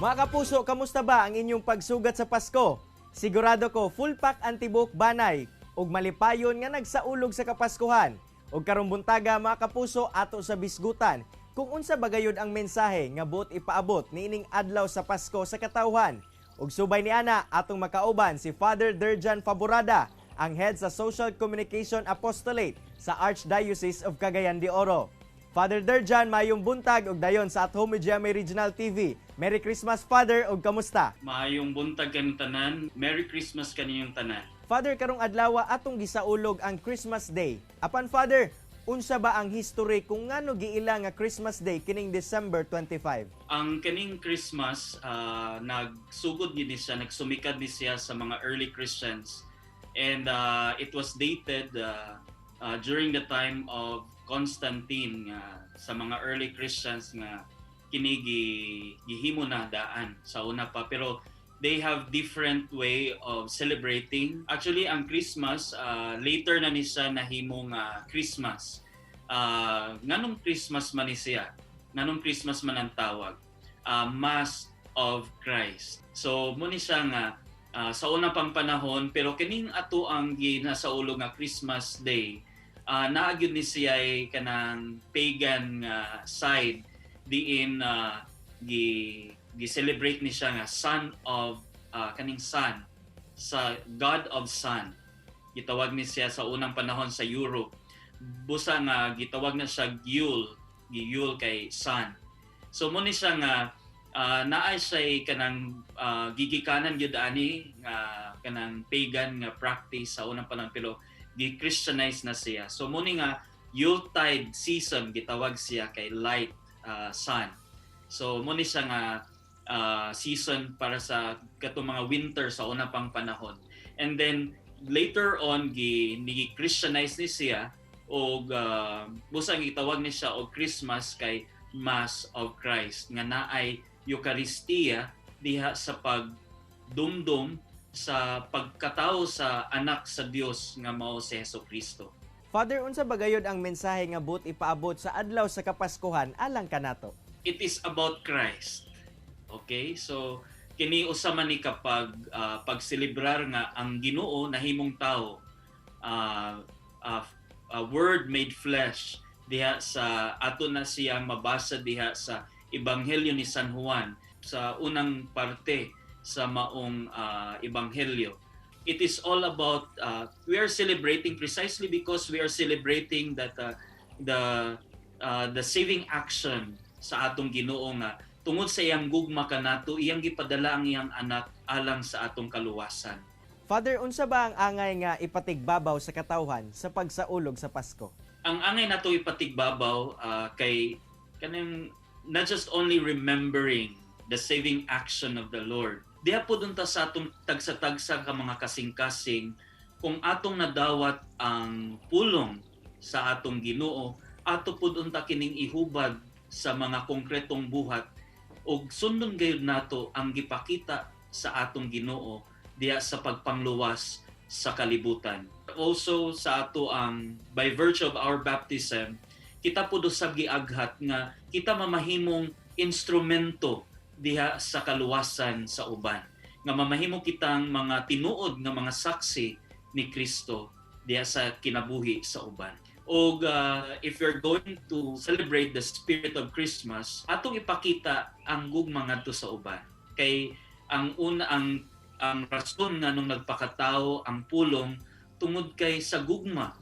Mga kapuso, kamusta ba ang inyong pagsugat sa Pasko? Sigurado ko full pack ang tibok banay ug malipayon nga nagsaulog sa Kapaskuhan. Ug karong buntaga, mga kapuso, ato sa bisgutan kung unsa ba gayud ang mensahe nga buot ipaabot niining adlaw sa Pasko sa katawhan. Ug subay ni ana, atong makauban si Father Derjan Faborada, ang head sa Social Communication Apostolate sa Archdiocese of Cagayan de Oro. Father Derjan, mayong buntag ug dayon sa At Home with GMA Regional TV. Merry Christmas, Father, ug kamusta? Maayong buntag kaninyong tanan. Merry Christmas kaninyong tanan. Father, karong adlaw atong gisaulog ang Christmas Day. Apan Father, unsa ba ang history kung ngano giila nga Christmas Day kining December 25? Ang kaning Christmas, nagsugod gid ni siya, nagsumikad ni siya sa mga early Christians. And it was dated during the time of Constantine nga sa mga early Christians nga kini gihimo na daan sa una pa, pero they have different way of celebrating. Actually, ang Christmas, later na ni siya nahimo nga Christmas. Nganong Christmas man ni siya? Nganong Christmas man ang tawag? Mass of Christ. So mo ni siya nga sa una pang panahon, pero kining ato ang ginasaulog nga Christmas Day, naa gyud ni siya ay kanang pagan nga side diin gi gi-celebrate ni siya nga son of kaning sun, sa God of Sun gitawag ni siya sa unang panahon sa Europe. Busa nga gitawag na siya Yule, gi-Yule kay sun. So mo ni siya nga naay siya kanang gigikanan gyud ani nga kanang pagan nga practice sa unang panahon, pero gi-Christianize na siya. So mo ni nga Yuletide season gitawag siya kay light sun. So mo ni siya nga season para sa katong mga winter sa una pang panahon. And then later on gi ni Christianize ni siya og busa gitawag ni siya og Christmas kay Mass of Christ nga naay Eucharistia diha sa pagdumdum sa pagkatao sa anak sa Dios nga mao si Hesus Kristo. Father, unsa ba gayud ang mensahe nga buot ipaabot sa adlaw sa Kapaskuhan alang kanato? It is about Christ. Okay? So kini usa man ni kapag pagselebrar nga ang Ginoo nahimong tao. Word made flesh diha sa ato na siya mabasa diha sa Ebanghelyo ni San Juan sa unang parte sa maong ebanghelyo. It is all about we are celebrating precisely because we are celebrating that the saving action sa atong Ginoo nga tungod sa iyang gugma kanato, iyang gipadala ang iyang anak alang sa atong kaluwasan. Father, unsa ba ang angay nga ipatigbabaw sa katawhan sa pagsaulog sa Pasko? Ang angay nato ipatigbabaw kay kanang not just only remembering the saving action of the Lord. Diha po dun ta sa atong tagsa-tagsa ka mga kasing-kasing, kung atong nadawat ang pulong sa atong Ginoo, ato pud unta kining ihubag sa mga konkretong buhat ug sundon gayud nato ang gipakita sa atong Ginoo diha sa pagpangluwas sa kalibutan. Also sa ato ang by virtue of our baptism, kita pud usab giaghat nga kita mamahimong instrumento diha sa kaluwasan sa uban. Nga mamahimo kitang mga tinuod nga mga saksi ni Kristo diha sa kinabuhi sa uban. Og if you're going to celebrate the spirit of Christmas, atong ipakita ang gugma ngadto sa uban. Kay ang una ang rason nga nung nagpakatao ang pulong tungod kay sa gugma.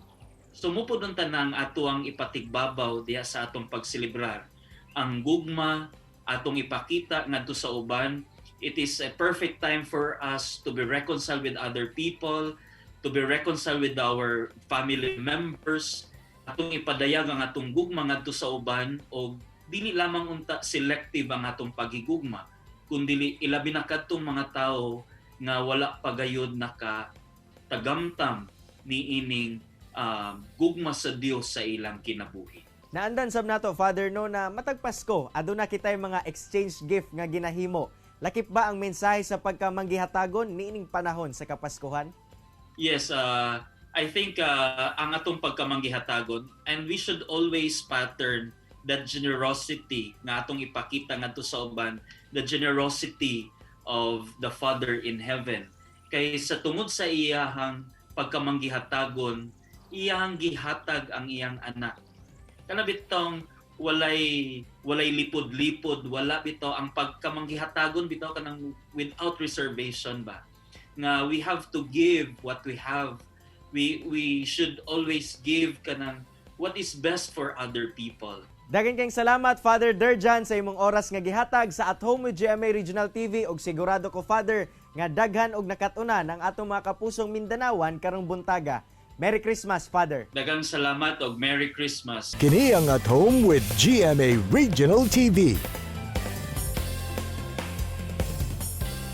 So mo pud ang tanang ato ang ipatigbabaw diha sa atong pagselebrar. Ang gugma atong ipakita ngadto sa uban. It is a perfect time for us to be reconciled with other people, to be reconciled with our family members. Atong ipadayag ang atong gugma ngadto sa uban og dili lamang unta selective ang atong pagigugma, kundi ilabi na kadtong mga tawo nga wala pa gayud naka tagamtam niining gugma sa Dios sa ilang kinabuhi. Naandan sab nato, Father, no, na matag Pasko aduna kitay mga exchange gift nga ginahimo. Lakip ba ang mensahe sa pagkamanggihatagon niining panahon sa Kapaskuhan? Yes, I think ang atong pagkamanggihatagon, and we should always pattern That generosity nga atong ipakita ngadto sa uban, the generosity of the Father in heaven. Kay sa tungod sa iyahang pagkamanggihatagon, iyahang gihatag ang iyang anak. Kana bitong walay lipod-lipod, wala bitaw ang pagkamanggihatagon bitaw, kanang without reservation ba, nga we have to give what we have. We should always give kanang what is best for other people. Daghang kayong salamat, Father Derjan, sa imong oras nga gihatag sa At Home with GMA Regional TV, ug sigurado ko, Father, nga daghan og nakat-unan ang atong mga kapusong Mindanawan karong buntaga. Merry Christmas, Father. Daghang salamat og Merry Christmas. Kini ang At Home with GMA Regional TV.